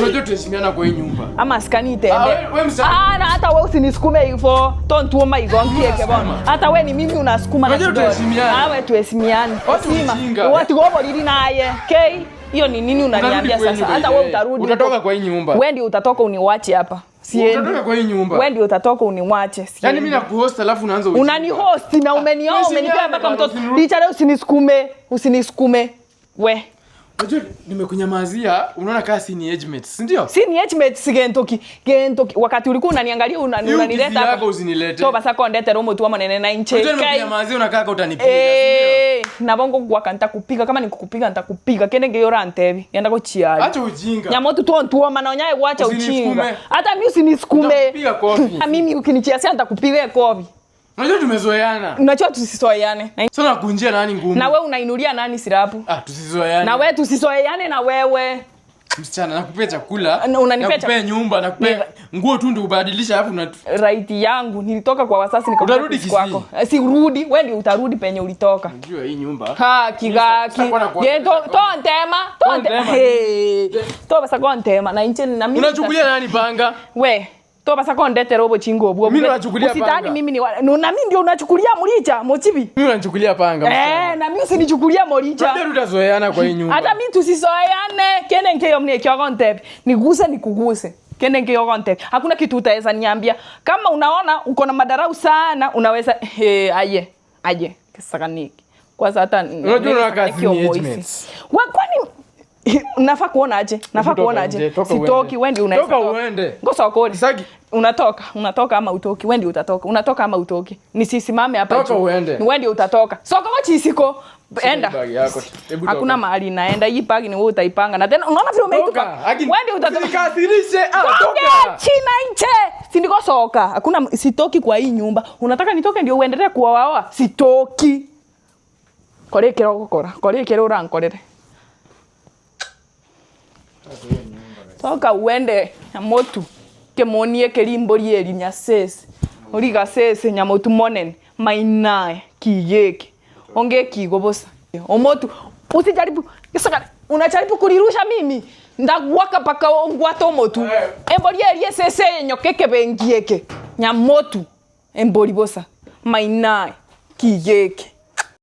Unajua tuheshimiana kwa hii nyumba. Ama sikani itende. Ah, we msichana. Ah, na hata wewe usinisukume hivyo. Tontuoma igonkieke bwana. Hata wewe ni mimi unasukuma na Unajua kidole. tuheshimiane. Ah, wewe tuheshimiane. Watu Heshima. ujinga. Watu gobo lili naye. K, hiyo ni nini unaniambia Utarudi sasa? kwenyu Hata by wewe the way. utarudi. Utatoka kwa hii nyumba. Wewe ndio utatoka uniwache hapa. Siendi. Utatoka kwa hii nyumba. Wewe ndio utatoka uniwache. Siendi. Yaani mimi nakuhost alafu unaanza ujinga. Unanihost na umenioa Tuheshimiane umenipea mpaka bwana, mtoto. usiniruhusu. Licha leo usinisukume, usinisukume. We. Unajua nimekunyamazia, unaona kama si ni age mates, si ndio? Si ni age mates gentoki. Gentoki wakati ulikuwa unaniangalia Hiyo unanileta kisi hapa. yako usinilete. Toba sako ndete romo tu amanene na inche. Unajua Kai. nimekunyamazia unakaa kama utanipiga, si ndio? Eh, nabongo gwaka ntakupiga kama nikukupiga ntakupiga kende ngeyora ntebi genda gochiari Acha ujinga. nyamotu tontuoma na onyaye gwacha Usinisukume. uchinga hata mimi usinisukume. Nitakupiga kofi. Mimi ukinichiasia nitakupiga kofi. Unajua tumezoeana. Unajua tusisoeane. Sasa nakunjia nani ngumu? Na wewe unainulia nani sirapu? Ah, tusizoeane. Na wewe tusisoeane na wewe. Msichana, nakupea chakula, Na unanipea nakupea nyumba, nakupea nguo tu ndio ubadilisha alafu una Right yangu nilitoka kwa wasasi nikakuja Utarudi kuishi Kisii. kwako. Eh, Sirudi, wewe ndio utarudi penye ulitoka. Unajua hii nyumba. Ha kigaki. Sitakuwa na kuwa- Ye to tontema, Tontema. Hey. To basa kontema na inche na mimi. Unachukulia nani panga? We. To basa kondetera obochingo obwo. Mimi nachukulia Usitani panga. mimi ni na mimi ndio unachukulia muricha mochibi. Mimi unanichukulia panga msichana. Eh, na mimi usinichukulia moricha. Unajua tutazoeana kwa hii nyumba. Hata mimi tusizoeane. Kende nkeyo mne kyo kontebi. Niguse nikuguse. Kende nkeyo kontebi. Hakuna kitu utaweza niambia. Kama unaona uko na madarau sana, unaweza he, aye. Aye. Kisakaniki. Kwanza hata Unajua unakaa si ni age mates. Wa kwani nafaa kuona aje? Nafaa Toka kuona nje, aje? toka uende. Sitoki, wewe ndio unaweza. Toka toka. uende. Ngosa ukoni. Sitaki. Unatoka, unatoka ama utoki. Wewe ndio utatoka. Unatoka ama utoki. Nisisimame hapa Toka juu. uende. Wewe ndio utatoka. Soka kwa chisiko. Enda. Hii bag yako. Hebu toka. Hakuna mahali naenda. Hii bag ni wewe utaipanga. Na tena unaona vile umeitupa. Toka. Aki- Wewe ndio utatoka. Usinikasirishe. Ah, Toka toka. china nche. Si soka. Hakuna sitoki kwa hii nyumba. Unataka nitoke ndio uendelee kuoaoa? Sitoki. Kore kero gukora. Kore kero urankorere. Toka uende nyamotu kemonie kerimbori eri nyasese origa sese nyamotu monene mainae kigeke onge kigo bosa omotu usijaribu kisaka unajaribu kulirusha mimi ndagwaka paka ongwata omotu embori eri esese enyokeke bengieke nyamotu embori bosa mainae kigeke.